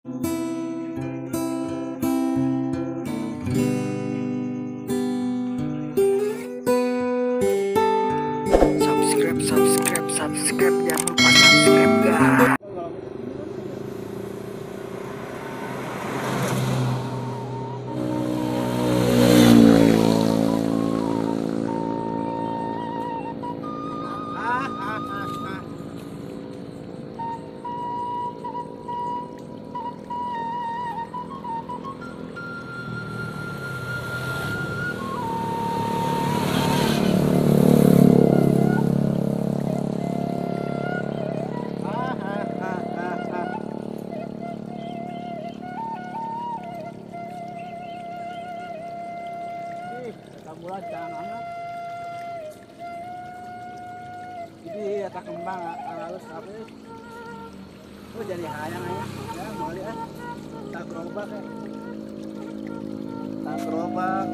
Subscribe, subscribe, subscribe, jangan lupa subscribe guys. Bulan jangan amat. Jadi eta kembang halus apa? Oh jadi hayang aya. Ya meuli ah. Tak gerobak ya. Tak gerobak.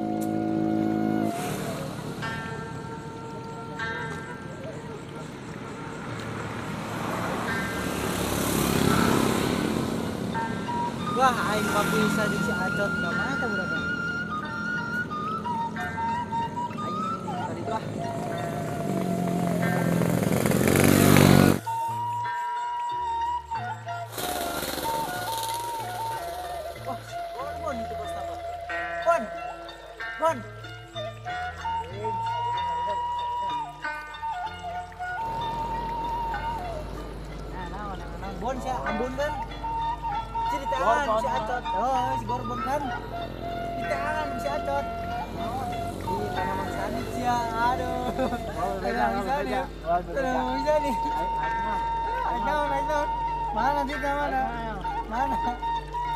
Wah, aing papi sa di si Acot ka mana ta budak? Wah, Bon itu bos apa? Bon, Bon. Nah, Bon sih, Ambon kan? Ceritaan si Acot. Oh, si Gorbon kan? Ceritaan si Acot. Di tanaman sanit sih, aduh. Tanaman sanit. Tanaman sanit. Ayo, mana cerita mana? Mana?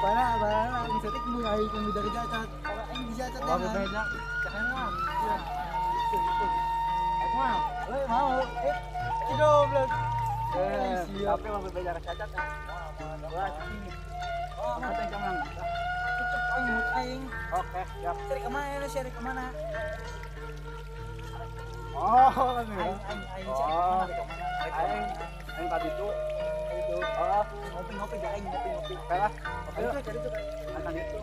Mana mana bisa tik mu ai kung dari cacat. Kalau aing bisa cacat. Oh, beda. Jangan mah. Aku mau. Eh, mau. Eh, goblok. Eh, tapi mau beda cacat. Wah, oh, mata jangan. Tutup aing aing. Oke, siap. Cari kemana? Cari kemana? Oh, aing aing aing cari kemana? Aing aing tadi itu. Itu. Oh, ngopi-ngopi aing ngopi-ngopi. Oke lah. Oke, cari itu. Antan itu.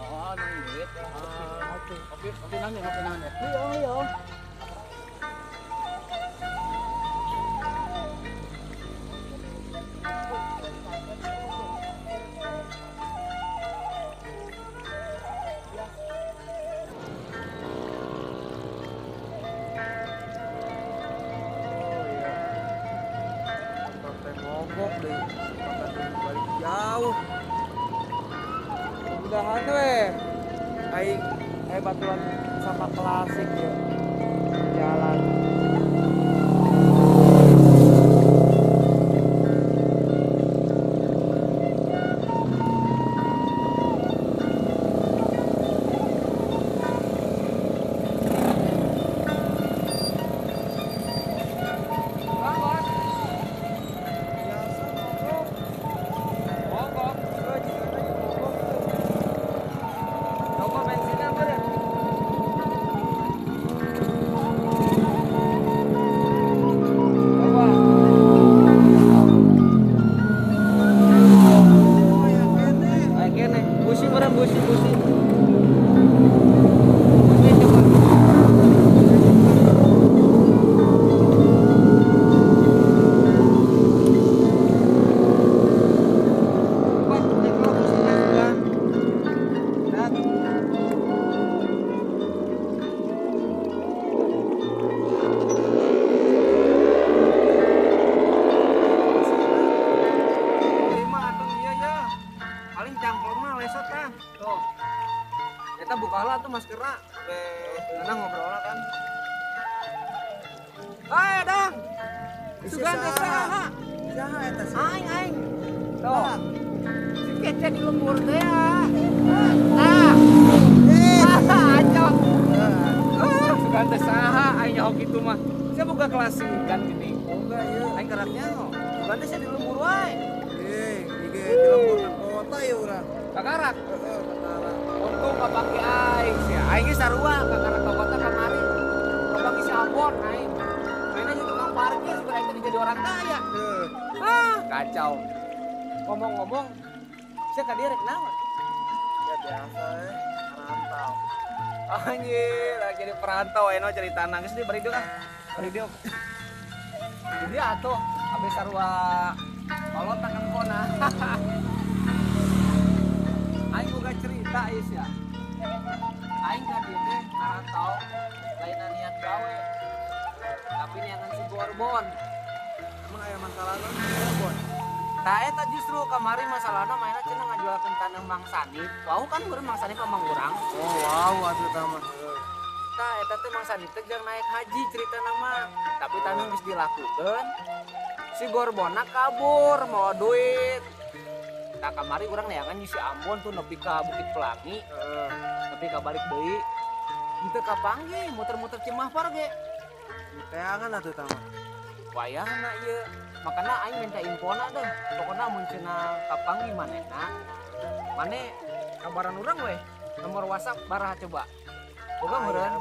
Oh, nang duit. Oke, oke nanti, oke nanti. Iya, iya. Mogok deh, makan balik jauh. Mudah-mudahan weh, aing batuan sama klasik ya, jalan. Kita bukalah tuh maskerna, sampai ngobrol kan. Hai, Dang. Sugan teh saha? Saha eta sih? Aing aing. Tuh. Si kece di lembur teh ya. Tah. Ah, acok. Sugan teh saha aing nyaho kitu mah. Sia boga klasikan gini. Boga ieu. Aing karaknya ho. Bukan teh di lembur wae. Ige di lembur ke kota ya urang. Kakarak. Heeh, kakarak. Untung kapake aing sia. Aing ge sarua kakarak ka kota kamari. Kapake si Ambon aing. Mainnya jadi tukang parkir supaya aing jadi orang kaya. Ah, kacau. Ngomong-ngomong, sia ka dieu rek naon? Ya biasa merantau. Anjir, lagi jadi perantau eno cerita nangis di beri ah. Beri dia. Jadi atuh habis sarua kolot tangan kona. Aing boga cerita ieu sia. Aing ka dieu teh ngarantau lain niat gawe. Tapi niatan si Gorbon. Emang aya masalah naon si Gorbon? Tah eta justru kamari masalahna mainna cenah ngajualkeun tanah Mang Sanip. Wau kan urang Mang Sanip mamang urang. Oh, wow atuh tah mah. Tah eta teh Mang Sanip teh jang naik haji ceritana mah. Tapi tanah geus dilakukeun. Si Gorbona kabur mau duit. Tah kamari urang neangan si Ambon tuh nepi ka Bukit Pelangi. Nepi ka balik deui. Henteu kapanggih muter-muter Cimahpar ge. Diteangan atuh tah mah. Wayahna ieu. Makana aing minta infona deh. Pokona mun cenah kapanggih manehna. Mane kabaran urang weh. Nomor WhatsApp baraha coba. Boga meureun.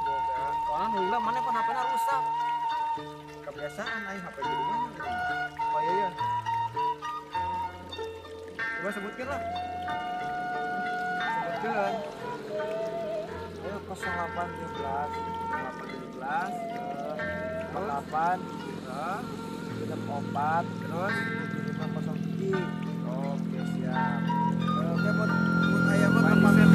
Soalna nu lila mane pan HP-na rusak. Kebiasaan aing HP di mana? Oh iya iya. Coba sebutkan lah. Sebutkan. Ayo 0817 817 8 4 terus 7507. Oke siap. Oke mun aya mah kapan ya.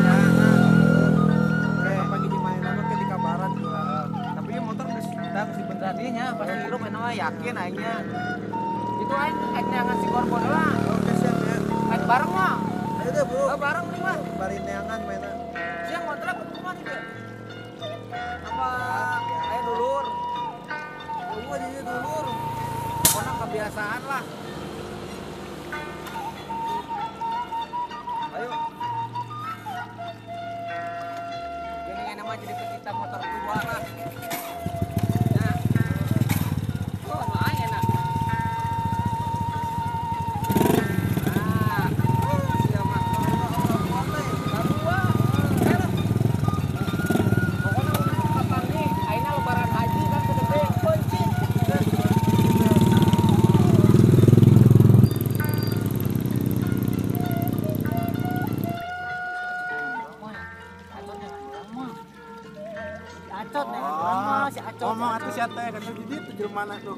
Oke kapan di mana mah ke dikabaran kurang. Tapi motor geus tah geus dibeneran dieu nya pasti hirup eta mah yakin aingnya. Itu aing aing neangan si Gorbon lah. Oke siap ya. Aing bareng mah. Ayo deh bro. Oh, bareng nih mah. Bari neangan mainna. Siang ngontrak ke kumaha nih, Apa ayo dulur. Gua jadi dulur. Pokoknya kebiasaan lah. Ayo. Ini yang nama jadi pecinta motor tua lah. Nah. Oh, lumayan enak. Nah, siapa? Pokoknya urang kapanggih, ayeuna lebaran haji kan gede kunci. Acot nih, mah si Acot. Ngomong atuh sia teh kata di ditu jelema mana tuh.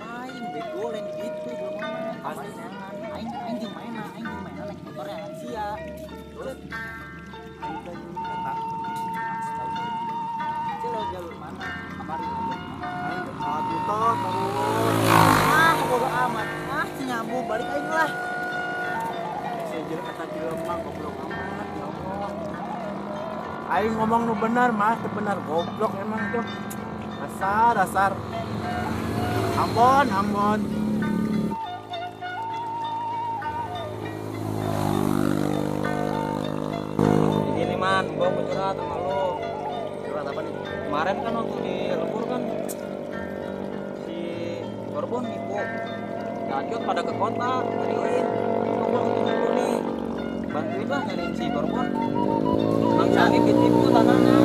Aing bego lain di ditu jelema mana. Pasti aing aing jeung maena, aing jeung maena naik motor yang sia. Terus aing teh jeung kota. Sia lewat jalur mana? Kamari jalur mana? Aing atuh terus. Ah, bodo amat. Ah, si nyambung balik aing lah. Sia jelema kata jelema goblok amat ya Allah. Aing ngomong nu benar mah, teu benar goblok emang tuh. Dasar, dasar. Ambon, Ambon. Gini man, gua mau curhat sama lu. Curhat apa nih? Kemarin kan waktu di lembur kan si Gorbon nipu. Gacot pada ke kota nyariin. Gua ketemu lu nih. Bantuin lah nyariin si Gorbon. Mang Sanip ditipu tanahnya.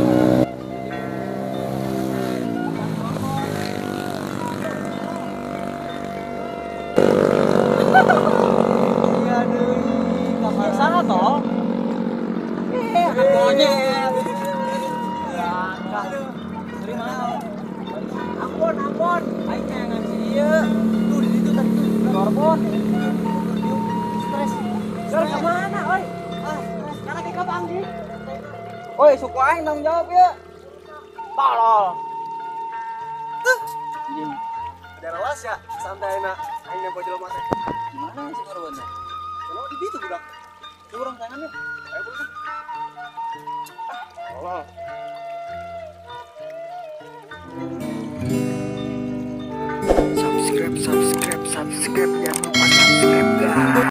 Iya deui, kamar sana toh. Anak monyet. Ya, terima. Ampun, ampun. Aing neangan si ieu. Tuh di situ tadi tuh Gorbon. Stres. Stres ke mana, oi? Ah, stres. Karena kita panggil. Oi, suku aing tanggung jawab ya. Tolol. Anjing. Ada lelas ya, santai enak. Aing nempo jelema teh. Gimana sih korbannya? Kenapa di ditu budak? Kurang tangannya. Ayo bro. Ah, tolol. Subscribe, subscribe, subscribe. Jangan lupa subscribe guys.